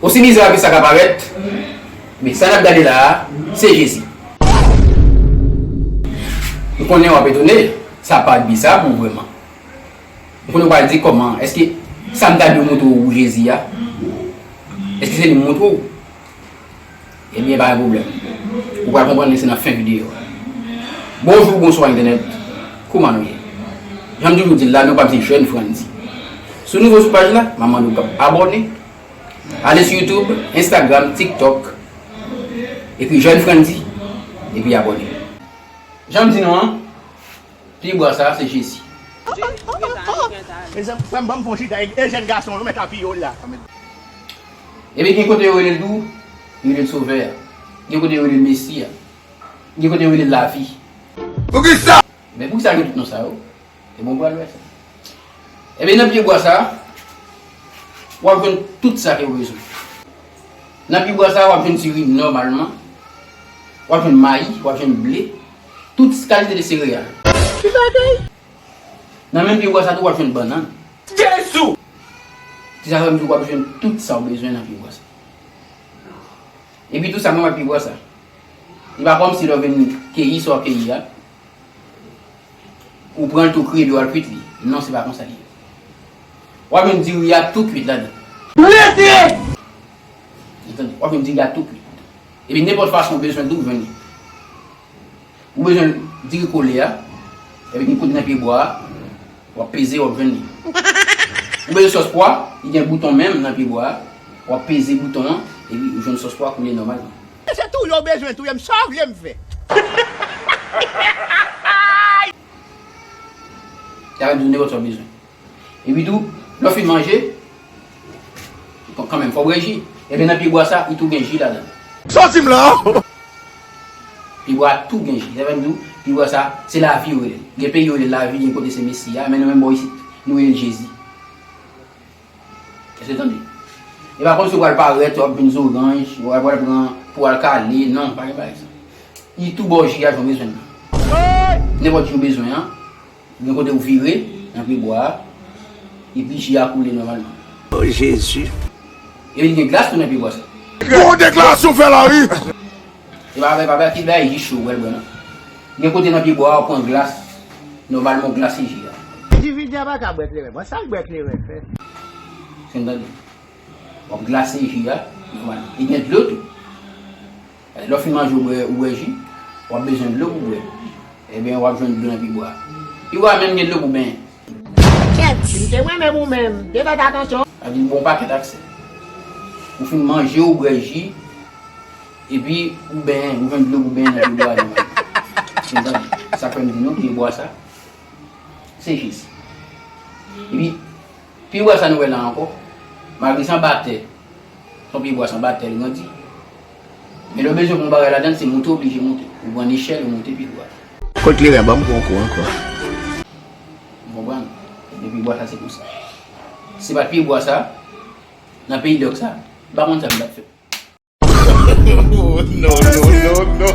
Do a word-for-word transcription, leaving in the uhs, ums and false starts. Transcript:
Osi bizar ke sa ka parèt, men sa n ap gade la a, se Jezi. M konnen w ap etone, sa pa bizar pou ou vrèman. M konnen w pral di kòman, èske sa m ta dwe montre w Jezi a, èske se li m montre w? Ebyen, pa gen pwoblèm. Ou pral konprann li se nan fen videyo a. Bonjou, bonswa entènèt. Kouman nou ye? Jan m toujou di l la, non pa m se Jèn Frandi. Si w nouvo sou paj la, m ap mande w pou w abòne. Ale sou YouTube, Instagram, TikTok, ekri Jèn Frandi, epi abòne. Jan m di nou an, pyebwa sa a se Jezi. Mezanmi, frè m, ban m fè yon chita, e, e jèn gason, yo mèt apiye w la. Ebyen, gen kote yo rele l tou, yo rele l Sovè a. Gen kote yo rele l Mesi a. Gen kote yo rele l Lavi. Poukisa? Men poukisa gen tout non sa yo? Ebyen, w pral wè sa. Ebyen, nan pyebwa sa a, w ap jwenn tout sa ke w bezwen. Nan pyebwa sa a, w ap jwenn diri nòmalman. W ap jwenn mayi, w ap jwenn ble, tout kalite de sereyal. Ki bagay? Nan menm pyebwa sa tou, w ap jwenn bannann. Jezi! Se sa fè m di w, w ap jwenn tout sa w bezwen nan pyebwa sa. Epi tou sa menm ak pyebwa sa. Li pa kòmsi lè w vin keyi sa w keyi a, ou pran l tou kri epi w al kwit li. Non, se pa konsa li ye. W ap jwenn diri a tou kwit ladan. Rete! Ou tande? W ap jwenn diri a tou kwit. Epi nenpòt fason w bezwen l tou, w jwenn li. Ou bezwen diri kole a, epi gen kote nan pyebwa a, w ap peze, w ap jwenn li. Ou bezwen sòs pwa, li gen bouton menm nan pyebwa a, w ap peze bouton an, epi ou jwenn sòs pwa koule nòmalman. Se touye w bezwen touye m, sa w vle m fè? Sa vle di nenpòt sa w bezwen. Epi tou, lè w fin manje, kanmenm, fò w bwè ji. Ebyen, nan pyebwa sa, li tou gen ji ladan l. Sa w di m la? Pyebwa a tou gen ji. Sa vle di, pyebwa sa, se lavi yo rele l. Gen peyi yo rele l lavi, gen kote se Mesi a, men nou menm bò isit, nou rele l Jezi. Èske w tande? E pa kòmsi w pral parèt, w ap vin zoranj, w ap pral pran pou w al kale, non, pa gen bagay sa. Li tou ba w ji a jan w bezwen l la. Nenpòt ji w bezwen an, gen kote w vire nan pyebwa a, epi ji a koule nòmalman. O Jezi! Epi li gen glas tou nan pyebwa sa. Gwo deklarasyon w fè la, wi! E pa, e pa, e pa, ki bay ji cho, w wè l bwè, non. Gen kote nan pyebwa a, w pran glas, nòmalman w glase ji a. Dividi a pa ka bwè kleren, mwen sa l bwè kleren fè? Fin tande. W ap glase ji a, nòmalman. Li gen dlo tou. Lè w fin manje, w bwè, w bwè ji, w ap bezwen dlo pou bwè. Ebyen, w ap jwenn dlo nan pyebwa a. Pyebwa a menm gen dlo pou benyen. Kèt, si m te mwen menm ou menm, m te fè atansyon. Sa vle di bon pakèt aksè. Ou fin manje, ou bwè ji, epi ou benyen, ou jwenn dlo pou benyen nan pyebwa a. Sa fè m di nou, pyebwa sa, se Jezi. Epi, pyebwa sa nou wè la ankò, malgre se anba tè, se yon pyebwa se anba tè l grandi. Men lè w bezwen pran yon bagay ladan l, se monte w oblije monte. Ou pran nechèl, ou monte pyebwa. Kot kleren, ban m pran yon kou ankò. Ou konprann? Ebyen, pyebwa sa, se pou sa. Si se pa t pyebwa sa, nan peyi dòk sa, m pa konn sa m t ap fè. No, no, no, no.